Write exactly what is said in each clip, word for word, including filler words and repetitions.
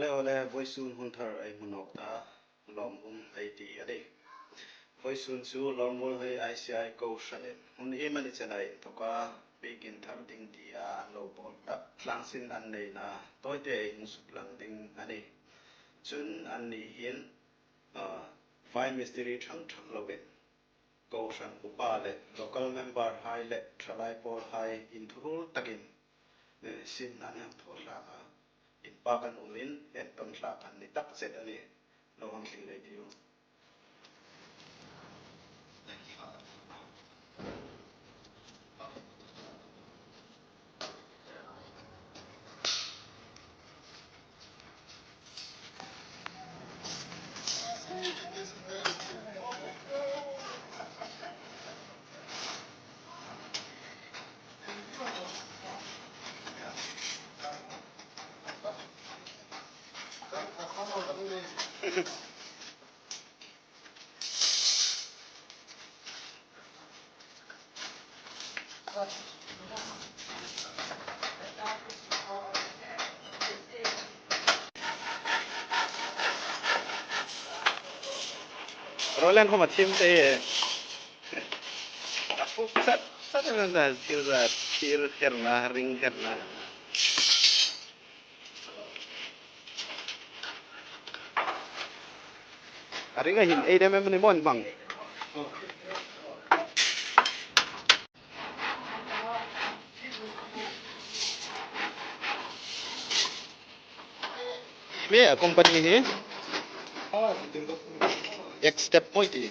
Awle, awle, vawisun hun thar ei hmu nawk ta, lawmum ei ti a nih. Vawisun chu Lawmruolhoi I C I kohranin hun iemani chena inthoka biekin thar ding tia an lo bawl tak tlangsin an neina tawite ei hung suklang ding a nih. Chun anni hin, ah, vai mistiri ṭhang ṭhang lovin, kohran upa le local member hai le ṭhalai pawlhai inthuruol takin, eh, sin an hang thaw hlak a. Inpak an umin, enkawl hlak an ni takzet a nih. Lo hang thleng ei tiu. Roland khawm a thim te. A fuk sat sat em em ta, thil za, thil herna, ring herna. A ring a hin ei dem em ni maw hmang. Hming a company hi? X-Step maw i ti.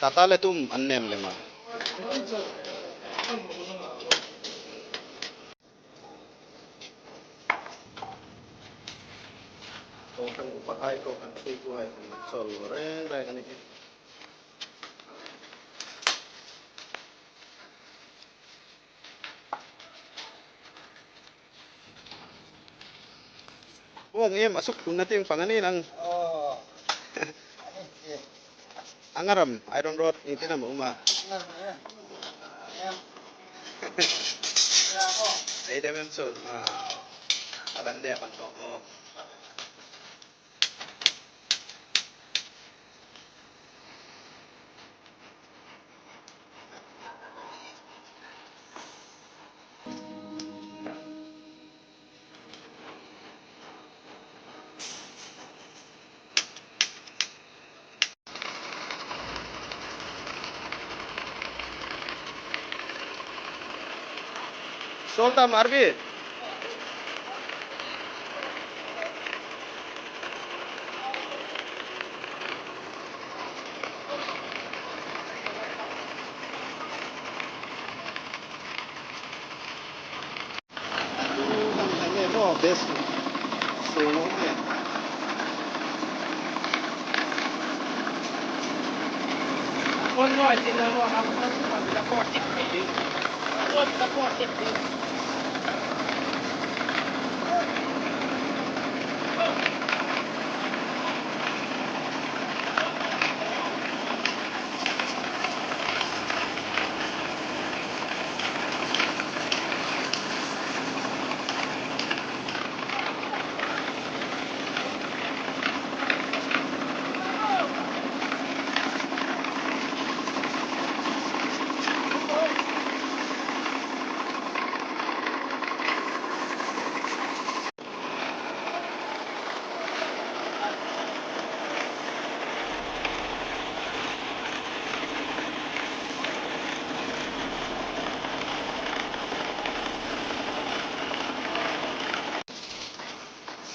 Tata le tum an nem lem a. Kohran upahai, kohran thuoituhai khawm an chawl reng reng a nih. Bawng em a suk tlungna tieng pang a ni nang. Aw. A ngaram, iron rod, ieng tin am a um a. Ei dem em chu. A, a dan dek an tawk maw. Sultan Arbi.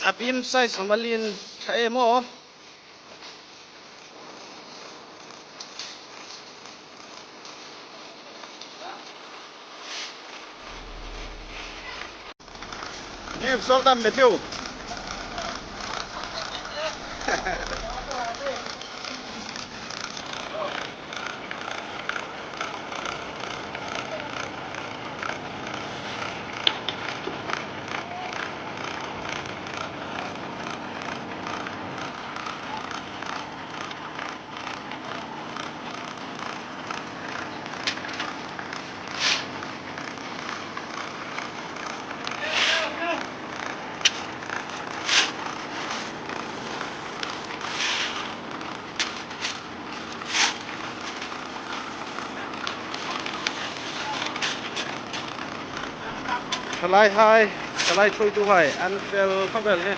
A beam size am a lien ṭha em aw. Give Sultan Matthew. Thalai hai, thalai thuoituhai an fel khawp el hi.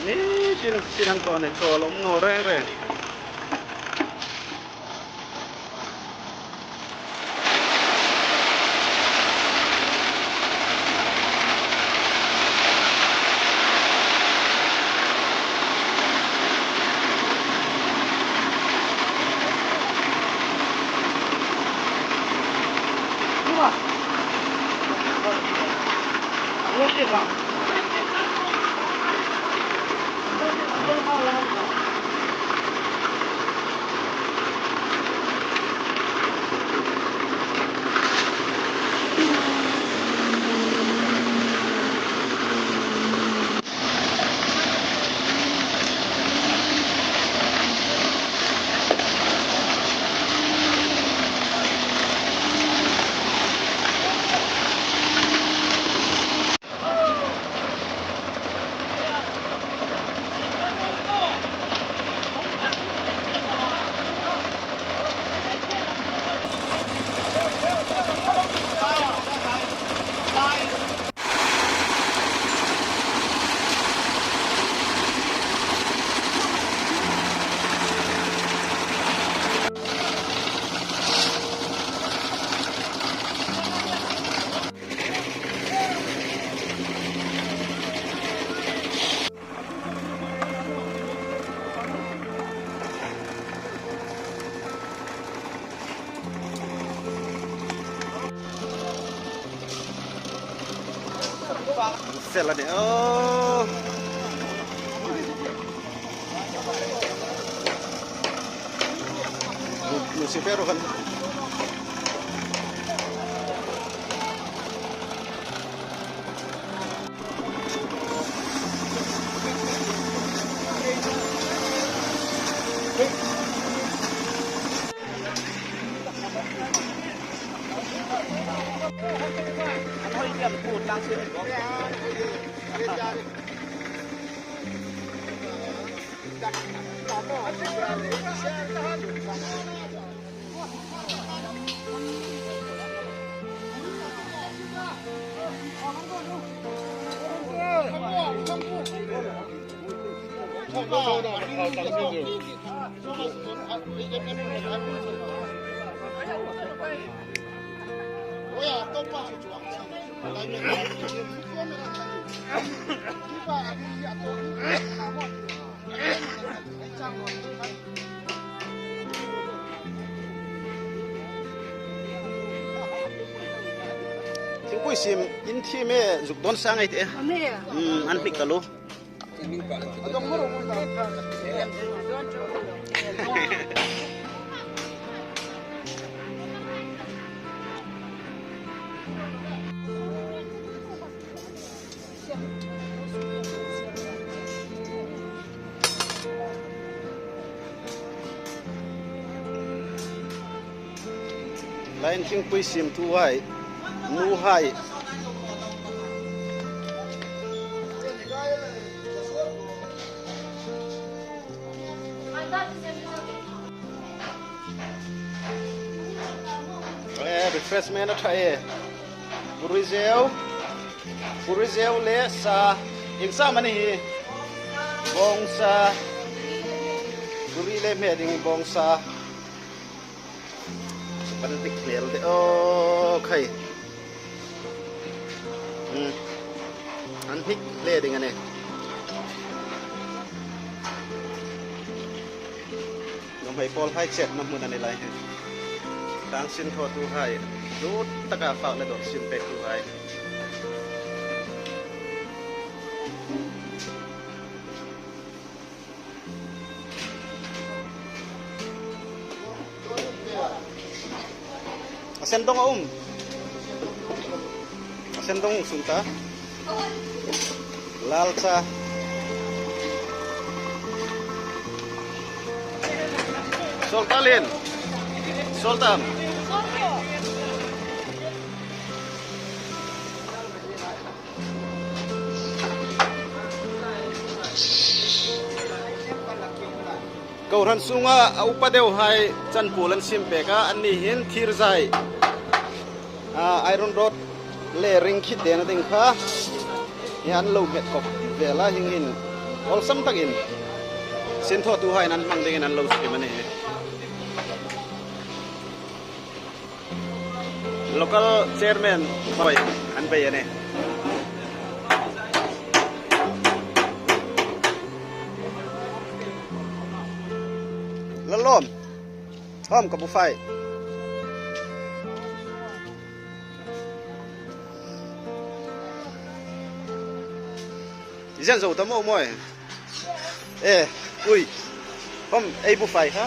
Ni, sin, sin an thaw ni, thaw lawm naw reng reng. Fel a nih. Oh. Nuhmei fe ro kan. Thingpui siem in thiem e, zuk dawn sa ngai ti e. Am e. Hmm, an hnik ta lo. Lain thingpui siemtuhai, nuhai. Eh, refreshment a ṭha e. Puri zeu. Puri zeu le sa. Ieng sa am a ni hi? Bawngsa. Puri le hme ding bawngsa. An hnik hlel de aw khai. Hmm. An hnik hle ding a nih. Nuhmei pawlhai chetna hmun a ni lai hi. Tlâng sin thawtuhai, dut taka fak le dawr sin pektuhai. A sen dawng a um. A sen dawng sung ta. Lal cha. Sawl ta lien. Sawl ta am. Kohran sunga a upa deuhai chanpuol an siem pek a, anni hin thir zai. A, iron rod le ring khit dena ding kha. Hi an lo met kop vela hieng hin. Awlsam takin. Sin thaw tu hai nan hmang dingin an lo siem a nih. Local chairman boi an bei a nih. Lalom. Hom ka bu fai. Izen zo ta mo moi. Eh, ui. Hom ei bu fai ha.